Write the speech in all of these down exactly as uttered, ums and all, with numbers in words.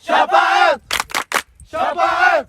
شاپائەت! شاپائەت!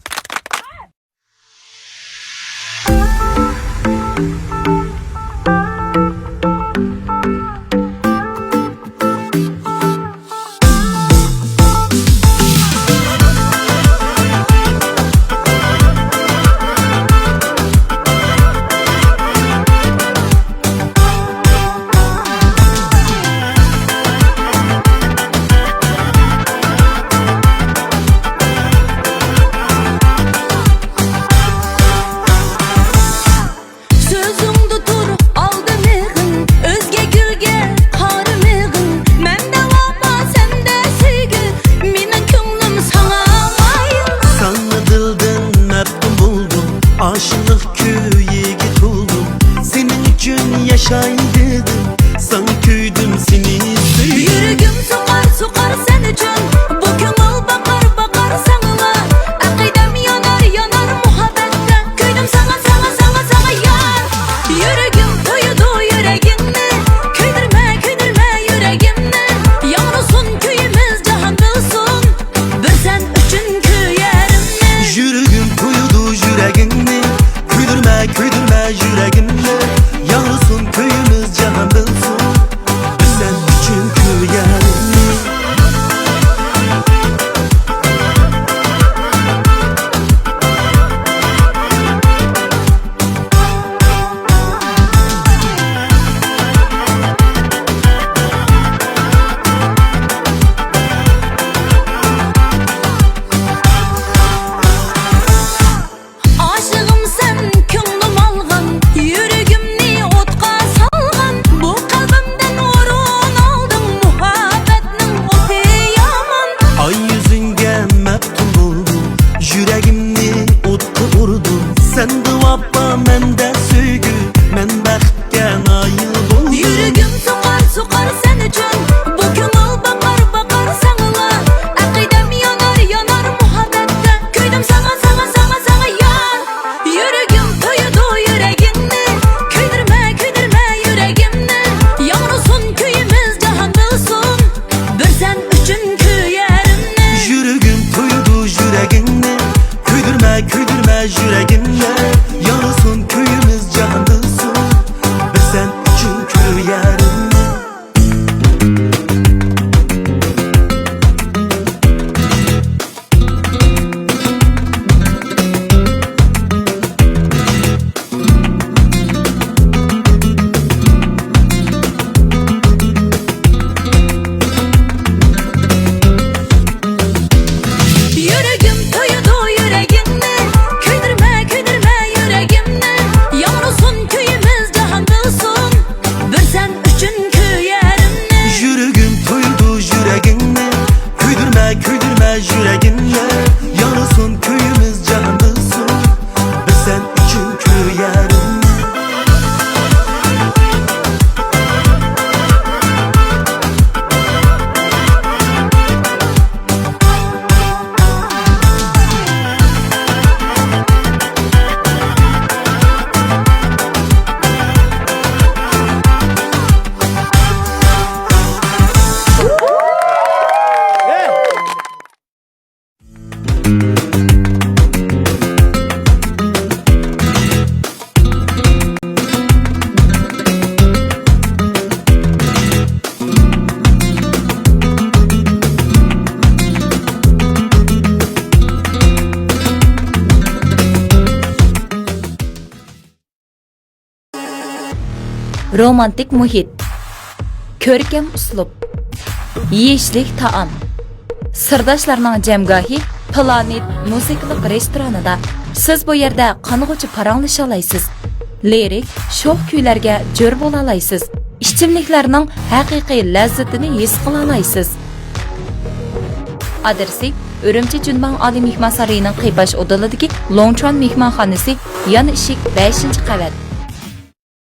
سۆزۈڭدە تۇر ئالدىمىغىن، ئۆزگە گۈلگە قارىمىغىن. مەندە ۋاپا، سەندە سۆيگۈ، مېنىڭ كۆڭلۈم ساڭا مايىل. ساڭا دىلدىن مەپتۇن بولدۇم، ئاشىقلىق كۈيىگە تولدۇم. سېنىڭ ئۈچۈن ياشاي دېدىم، ساڭا كۆيدۈم، سېنى سۆيدۈم. يۈرىكىم سوقار، سوقار سەن ئۈچۈن، بۇ كۆڭۈل باقار، باقار ساڭىلا. ئەقىدەم يانار، يانار مۇھەببەتتە، كۆيدۈم ساڭا، ساڭا، ساڭا، ساڭا يار. يۈرىكىم تويىدۇ يۈرەكىڭنى، كۆيدۈرمە، كۆيدۈرمە يۈرىكىمنى. ياڭرىسۇن كۈيىمىز، جاھان بىلسۇن، بىر سەن ئۈچۈن كۆيەرمەن. يۈرىكىم تويىدۇ يۈرەكىڭنى، كۆيدۈرمە، كۆيدۈرمە يۈرەكىمنى. ياڭرىسۇن كۈيىمىز، جاھان بىلسۇن، بىز سەن ئۈچۈن كۆيەرمىز. ئاشىقىم سەن كۆڭلۈم ئالغان، يۈرىكىمنى ئوتقا سالغان، بۇ قەلبىمدىن ئورۇن ئالدىڭ، مۇھەببەتنىڭ ئوتى يامان. ئاي يۈزۈڭگە مەپتۇن بولدۇم، يۈرەكىمنى ئوتقا ئۇردۇم. سەندە ۋاپا، مەندە سۆيگۈ، مەن بەختكە نايىل بولدۇم. يۈرىكىم سوقار، سوقار سەن ئۈچۈن، بۇ كۆڭۈل باقار، باقار ساڭىلا. ئەقىدەم يانار، يانار مۇھەببەتتە، كۆيدۈم ساڭا، ساڭا، ساڭا، ساڭا يار. يۈرىكىم تويىدۇ يۈرىكىڭنى، كۆيدۈرمە، كۆيدۈرمە يۈرىكىمنى. ياڭرىسۇن كۈيىمىز، جاھان بىلسۇن، بىر سەن ئۈچۈن كۆيەرمەن. يۈرىكىم تويىدۇ يۈرەكىڭنى، كۆيدۈرمە، كۆيدۈرمە يۈرەكىمنى. ياڭرىسۇن كۈيىمىز، جاھان بىلسۇن، بىز سەن ئۈچۈن كۆيەرمىز. يۈرىكىم تويىدۇ يۈرىكىڭنى، كۆيدۈرمە، كۆيدۈرمە يۈرىكىمنى. ياڭرىسۇن كۈيىمىز، جاھان بىلسۇن، بىر سەن ئۈچۈن كۆيەرمىز. يۈرىكىم تويىدۇ يۈرەكىڭنى، كۆيدۈرمە، كۆيدۈرمە يۈرەكىمنى. ياڭرىسۇن كۈيىمىز، جاھان بىلسۇن، بىز سەن ئۈچۈن كۆيەرمىز. رومانتىك مۇھىت، كۆركەم ئۇسلۇب، يېيىشلىك تائام، سىرداشلارنىڭ جەمگاھى پلانېت مۇزىكىلىق رېستورانىدا. سىز بۇ يەردە قانغۇچە پاراڭلىشالايسىز، لىرىك، شوخ كۈيلەرگە جۆر بولالايسىز، ئىچىملىكلەرنىڭ ھەقىقىي لەززىتىنى ھېس قىلالايسىز. ئادرېسى: ئۈرۈمچى جۈنماڭ ئالىي مېھمانسارىيىنىڭ قىيپاش ئۇدۇلىدىكى لوڭچۇەن مېھمانخانىسى، يان ئىشىك، بەشىنچى قەۋەت.